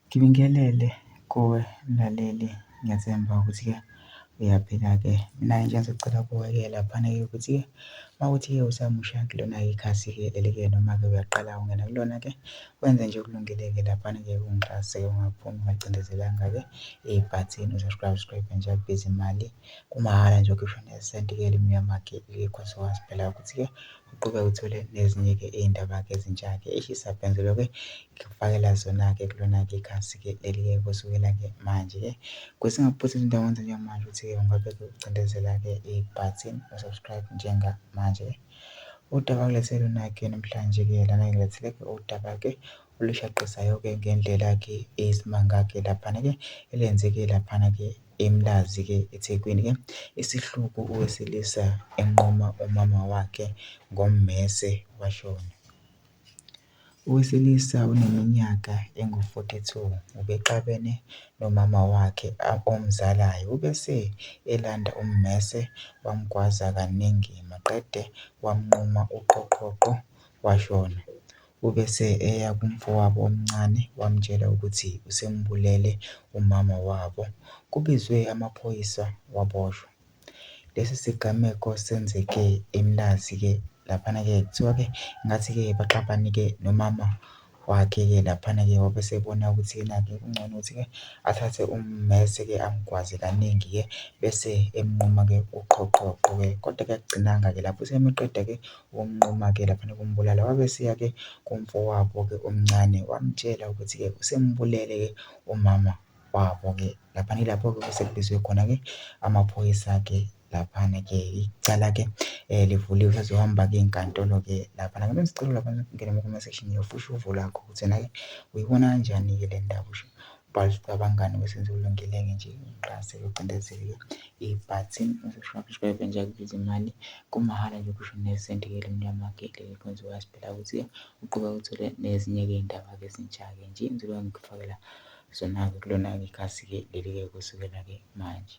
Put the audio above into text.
Ngibingelele kuwe mlaleli, ngiyathemba ukuthi-ke uyaphila-ke. Mina-ke nje engizocela kuwe-ke laphana-ke ukuthi-ke, uma kuwukuthi-ke usamusha kulona-ke ikhasi-ke leli-ke noma-ke uyaqala ungena kulona-ke, wenze nje okulungile-ke laphana-ke ungixhase-ke, ungaphumi ungacindezelanga-ke ibhathini u-subscribe nje akubizi imali, kumahhala nje awukhishwa nesenti-ke elimnyama-ke uzokwazi phela ukuthi-ke uqhubeke uthole nezinye-ke iyindaba-ke ezintsha-ke eyishisa bhe ngizoloke ngikufakela zona-ke kulona-ke ikhasi-ke leli-ke kusukela-ke manje-ke. Ukuze singakuphuthi izinto ongenza njengamanje ukuthi-ke ungabe-ke ucindezela-ke ibhathini u-subscribe njengamanje. Udaba engilethele lona-ke namhlanje-ke lana ngilethele-ke udaba-ke olushaqisayo-ke ngendlela-ke eyisimanga-ke laphana-ke elenzeke laphana-ke eMlazi-ke eThekwini-ke. Isihluku owesilisa enquma umama wakhe ngommese washona. Owesilisa oneminyaka engu-42 ubexabene nomama wakhe omzalayo ubese elanda ummese wamgwaza kaningi maqede wamnquma uqhoqhoqo washona. Ubese eya kumfowabo omncane wamtshela ukuthi usembulele umama wabo, kubizwe amaphoyisa waboshwa. Lesi sigameko senzeke eMlazi-ke laphana-ke kuthiwa-ke ngathi-ke baxabane-ke nomama wakhe-ke laphana-ke wabe esebona ukuthi ena-ke kungcono ukuthi-ke athathe ummese-ke amgwaze kaningi-ke bese emnquma-ke uqhoqhoqo-ke. Kodwa-ke akugcinanga-ke lapho, uthe meqeda-ke ukumnquma-ke laphana ukumbulala wabe eseya-ke kumfowabo-ke omncane wamtshela ukuthi-ke usembulele-ke umama wabo-ke. Laphana ilapho-ke osekubizwe khona-ke amaphoyisa-ke laphana-ke icala-ke livuliwe lisazohamba-ke inkantolo-ke laphana. Bengisacela laphana ungene kuma-comment section usho uvo lwakho ukuthi ena-ke uyibona kanjani-ke le ndaba, usho ubhale ukuthi ucabangani bese wenza okulungile-ke nje ungixhase ucindezele ibhathini u-subscribe nje akubizi imali kumahhala nje awukhishwa nesenti-ke elimnyama-ke leli khona uzokwazi phela ukuthi-ke uqhubeke uthole nezinye-ke iy'ndaba-ke ezintsha-ke nje engizobe ngikufakela zona-ke kulona-ke ikhasi-ke leli-ke kusukela-ke manje.